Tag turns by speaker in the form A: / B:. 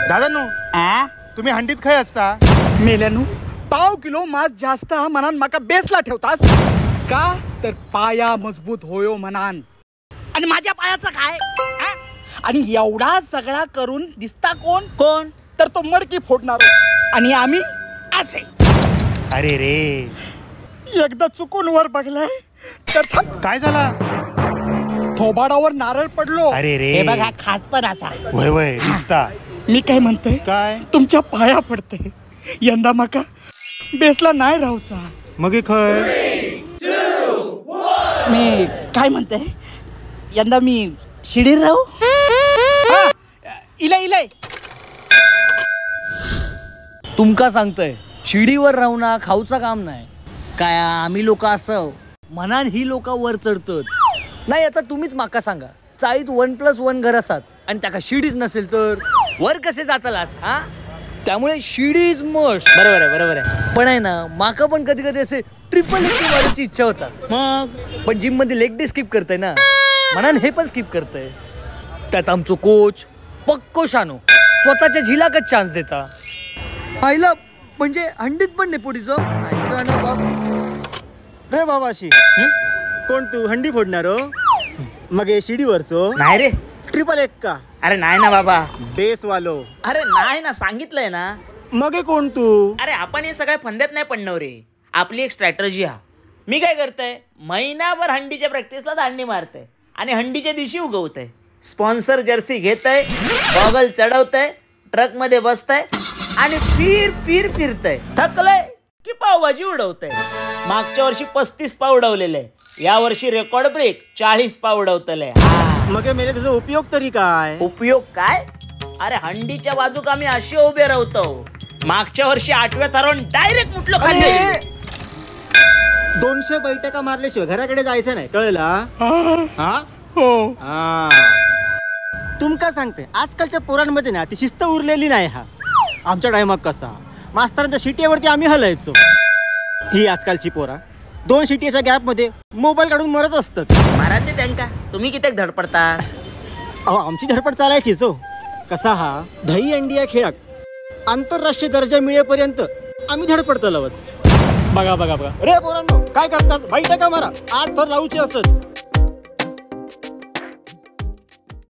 A: दादा no तुम्ही हंडीत खय असता?
B: मेल्यानू पाव किलो मांस जास्त हा मनान माका बेसला ठेवतास का? तर पाया मजबूत होयो म्हणान. आणि माझ्या पायाचा काय? आणि एवढा सगळा करून दिसता कोण? कोण तर तो मडकी फोडणार आणि आम्ही असे.
A: अरे रे
B: एकदा चुकून वर बघलाय तर
A: काय झाला?
B: थोबाडावर नारळ पडलो.
A: अरे रे
C: हे बघा खास पण असा
A: वय वय दिसता.
B: मी काय म्हणतोय
A: काय?
B: तुमच्या पाया पडते, यंदा माका बेसला नाही राहूचा.
A: मग खय?
C: 3, 2, 1. मी काय म्हणते यंदा मी शिडीर राहू.
B: इले इले
D: तुमका सांगतोय शिडीवर राहू ना खाऊचा काम नाही. काय आम्ही लोक असं म्हणान ही लोक वर चढतात नाही. आता तुम्हीच माका सांगा, चाळीत 1+1 घर असतात आणि त्याका शिडीच नसेल तर वर कसे जातलास? हा, त्यामुळे शिडी is must.
C: बरोबर आहे बरोबर आहे.
D: पण आहे ना माका पण कधी कधी असे ट्रिपल एक मारायची इच्छा होता.
C: मग
D: पण जिम मध्ये लेग डे स्किप करतय ना म्हणान हे पण स्किप करतय. त्यात आमचो कोच पक्को शानो स्वतःच्या झिलाकच चान्स देता. आईला म्हणजे हंडीत पण नेपोटिझम.
E: रे बाबाशी कोण तू हंडी फोडणार हो? मग हे शिडीवरचो
C: नाही रे.
E: ट्रिपल एक का?
C: अरे नाही ना बाबा.
E: बेस वालो.
C: अरे नाही ना, सांगितलंय ना.
E: मग कोण तू?
C: अरे आपण हे सगळ्या फंद्यात नाही पडणार रे. आपली एक स्ट्रॅटर्जी हा. मी काय करतोय महिनाभर हंडीच्या प्रॅक्टिसला दांडी मारतय आणि हंडीच्या दिवशी उगवतय. स्पॉन्सर जर्सी घेतय, गॉगल चढवतय, ट्रक मध्ये बसतय आणि फिर फिर फिरतय. थकलंय की पावभाजी उडवतय. मागच्या वर्षी 35 पाव उडवलेले, या वर्षी रेकॉर्ड ब्रेक 40 पाव उडवतले.
E: मग मेले तुझा उपयोग तरी काय?
C: उपयोग काय? अरे हंडीच्या बाजूक आम्ही असे उभे राहतो. मागच्या वर्षी 8व्या थरावून डायरेक्ट मुटलो खाली.
E: 200 बैठका मारल्याशिवाय घराकडे जायचं नाही, कळलं? हा
B: हो.
E: तुमका सांगते आजकालच्या पोरांमध्ये ना ती शिस्त उरलेली नाही. हा आमच्या टायमात कसा मास्तरांच्या शिट्यावरती आम्ही हलायचो. ही आजकालची पोरा 2 शिट्याच्या गॅपमध्ये मोबाईल काढून मरत असतात.
C: मारा ते त्यांका. तुम्ही किती धडपडता?
E: अहो आमची धडपड चालायचीच हो. कसा हा दही अंडी या खेळात आंतरराष्ट्रीय दर्जा मिळेपर्यंत आम्ही धडपडतलवच. बघा बघा बघा रे पोरांनो काय करतात, बैठका मारा 8 थर लावूचे असत.